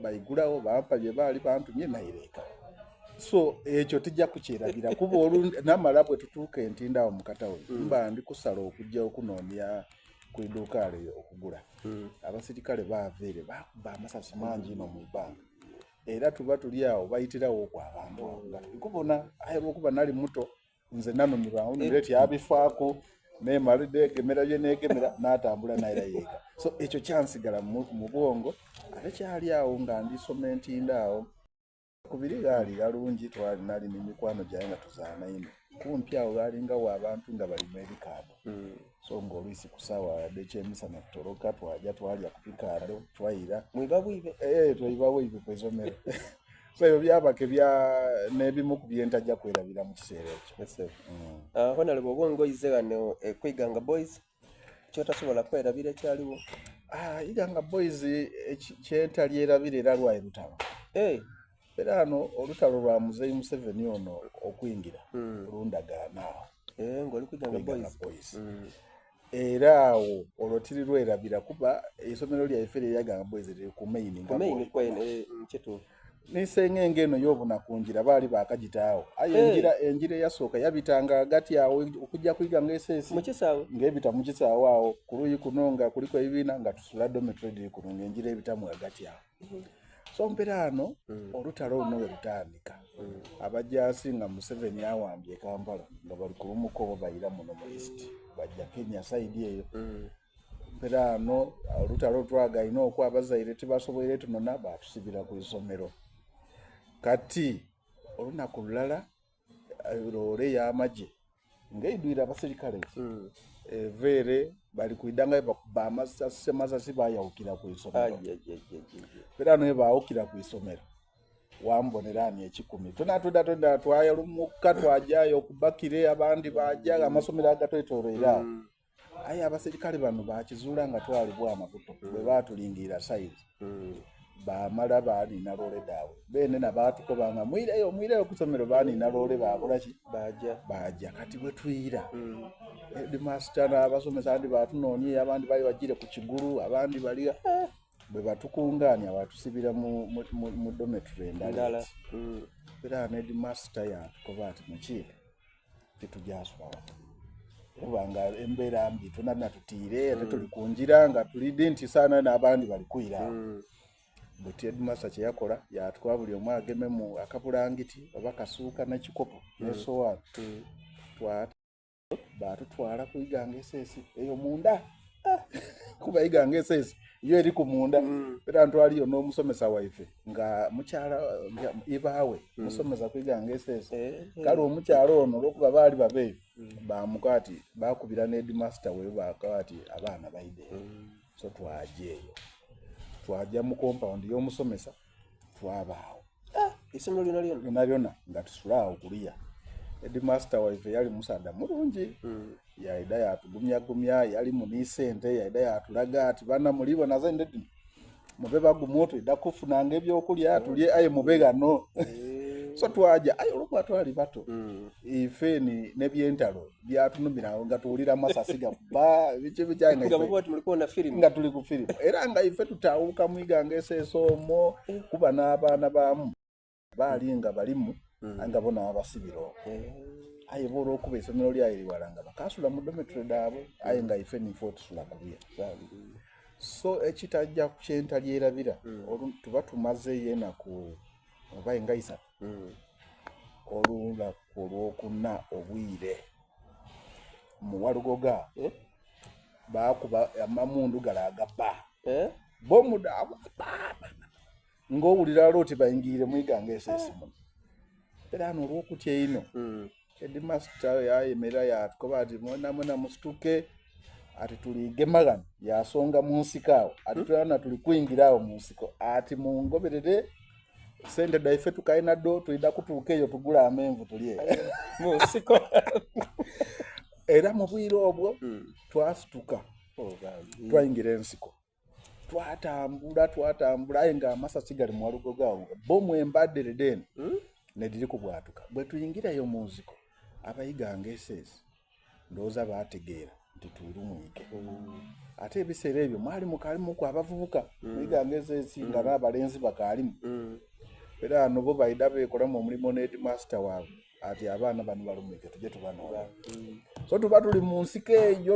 Baigulawo bampa bye baali bantumye naira eka. So ekyo tijja kukyerabira kuba olu namala bwe tutuuka entinda awo mu katawuni mba ndi kusala okujja okunoonya ku iduuka lye okugula. Abasirikale baava ere baakuba amasasi mangi inho mu ibanga. Era tuba tuli awo bayitirawo okwo abantu awo nga tuli kubona aye olwokuba nali muto nze nanumirwa nunire tyabifaaku nemala negemera bye negemera natambula naira yeeka. So ekyo kyansigala mu bwongo ate kyali awo nga ndisoma entinda awo. Kubiri ghaali ghalungi twali nali ni mikwano gyange nga tuzaana inho. Kumpi awo ghalingawo abantu nga balima ebikaado. So nga olwisi ku saawa dh'ekyemisana tutoloka twaja twalya ku bikaado twaira. Mwiba bwibe? Eh, twaiba bwibe ku isomero. So ebyo byaba ke bya n'ebimu ku bye ntajja kwerabira mu kiseera ekyo. Yes, sir. Honorable oba ngoize ghano e ku Iganga Boys kyotasobola kwerabira ekyaliwo. Ah, Iganga Boys kye ntalyerabira era lwali lutalo. Hey. Era ghano olutalo lwa Muzeeyi Museveni ono okwingira lundagaana awo. Eh, ng'oli ku Iganga Boys. Boys. Era awo olwo tirirwerabira kuba eisomero lyaife erya Iganga Boys liri ku main nga Ku main kwene eh, kituufu. Ni sengenge eno y'obuna ku ngira baali baakagitaawo. Aye engira engira eyasooka yabitanga ghagati awo okujja ku Iganga SS. Mu kisaawe? Ng'ebita mu kisaawe awo ku luuyi kuno nga kuliku ebibiina nga tusula dormitory dhiri kuno ng'engira ebitamu ghagati awo. So mperaano olutalo luno bwe lutandika abajaasi nga Museveni awambye e Kampala nga bali kulumuka oba baira muno mu East bajja Kenya side eyo. Mperaano olutalo twagaine okwo abazaire tibasoboire tunona baatusibira ku isomero. Kati olunaku lulala loole ey'amagye ng'eidhwire abaserikale eva ere bali kwidha nga bakuba amasasi amasasi bayawukira ku isomero. Era no baawukira ku isomero wambonera ani ekikumi twena twena twena twayalumuka twajayo ku Bakire abandi baja amasomero agatwetoloire awo. Aye abaserikale bano bakizuula nga twali bwana buto bwe baatulingirira sayizi baamala baaniina loole dhaabwe beene na baatukoba nga mwireyo mwireyo ku isomero baaniina loole baakola ki Baaja. Baaja kati bwe twira headmaster n'abasomesa abandi baatunoonia abandi baali bajiire ku Kigulu abandi bali bwe batukungaania baatusibira mu, mu, mu, mu dormitory endala eti. Era headmaster yatukoba ati mukiike titujasula wano kuba nga embeera mbi twena tutiire ate tuli ku ngira nga tulidi nti saana n'abandi bali kwira awo. Buti headmaster kye yakola yatukoba buli omu agememu akabulangiti oba kasuuka n'ekikopo n'esowaani. Twa baatutwala ku Iganga SS eyo munda kuba Iganga SS yo eri ku munda. Era ntwaliyo n'omusomesa waife nga mukyala nga ibaawe musomesa ku Iganga SS. Kale omukyala ono olwokuba baali babe bamukoba ati baakubira ne headmaster we baakoba ati abaana baidhe. So twaja eyo twaja mu compound y'omusomesa twabaawo. Isomero lyona lyona? Lyona lyona nga tusula awo kuliya. Headmaster waife yali musaadha mulungi. Yaidha yatugumyagumya yalimu ni sente yaidha yatulaga ati bana mulibona sente dhino mube bagumu twidha kufunanga ebyokulya tulye aye mube ghano. So twaja aye olwokuba twali bato ife ni n'ebyentalo byatunumira nga tuwulira amasasi gakuba biki biki aye nga Nga ife muba oti muli kubona firimu. nga tuli ku firimu era nga ife tutawuka mu Iganga SS omwo kuba n'abaana baamu baali nga balimu aye nga bona babasibira okwo. Aye bo olwokuba eisomero lyaire wala nga bakaasula mu dormitory dhaabwe aye nga ife niife otusula kuliya. So ekitajja kye ntalyerabira tuba tumazeeyo enaku oba nga isatu olunaku olwokuna obwire mu Walugoga baakuba amamundu gale agabba bomu ng'owulira oti baingiire mu Iganga SS muno. Era hano olw'okutya einho headmaster yayemerera yatukoba ati mwena mwena musituke ati tuligema ghano yasonga mu nsiko awo ati twena tuli kwingira awo mu nsiko ati mungoberere sente dhaife tukalina dho twidha kutuuka eyo tugule amenvu tulye Mu nsiko. Era mu bwire obwo twasituka twaingira ensiko twatambula twatambula aye nga amasasi gali mu Walugogo awo bomu embadere dhene nedhiri kubwatuka. Bwe twingirayo mu nsiko aba Iganga SS ndowooza baategeera. Nti twirumwike. Ate ebiseera ebyo mwali mukaalimuku abavubuka mu Iganga SS nga n'abalenzi bakaalimu. Era ghano bo baidha beekolamu omulimo ni heedimasita waabwe ati abaana bano balumwike tuje tubanoonie. So tuba tuli mu nsiko eyo.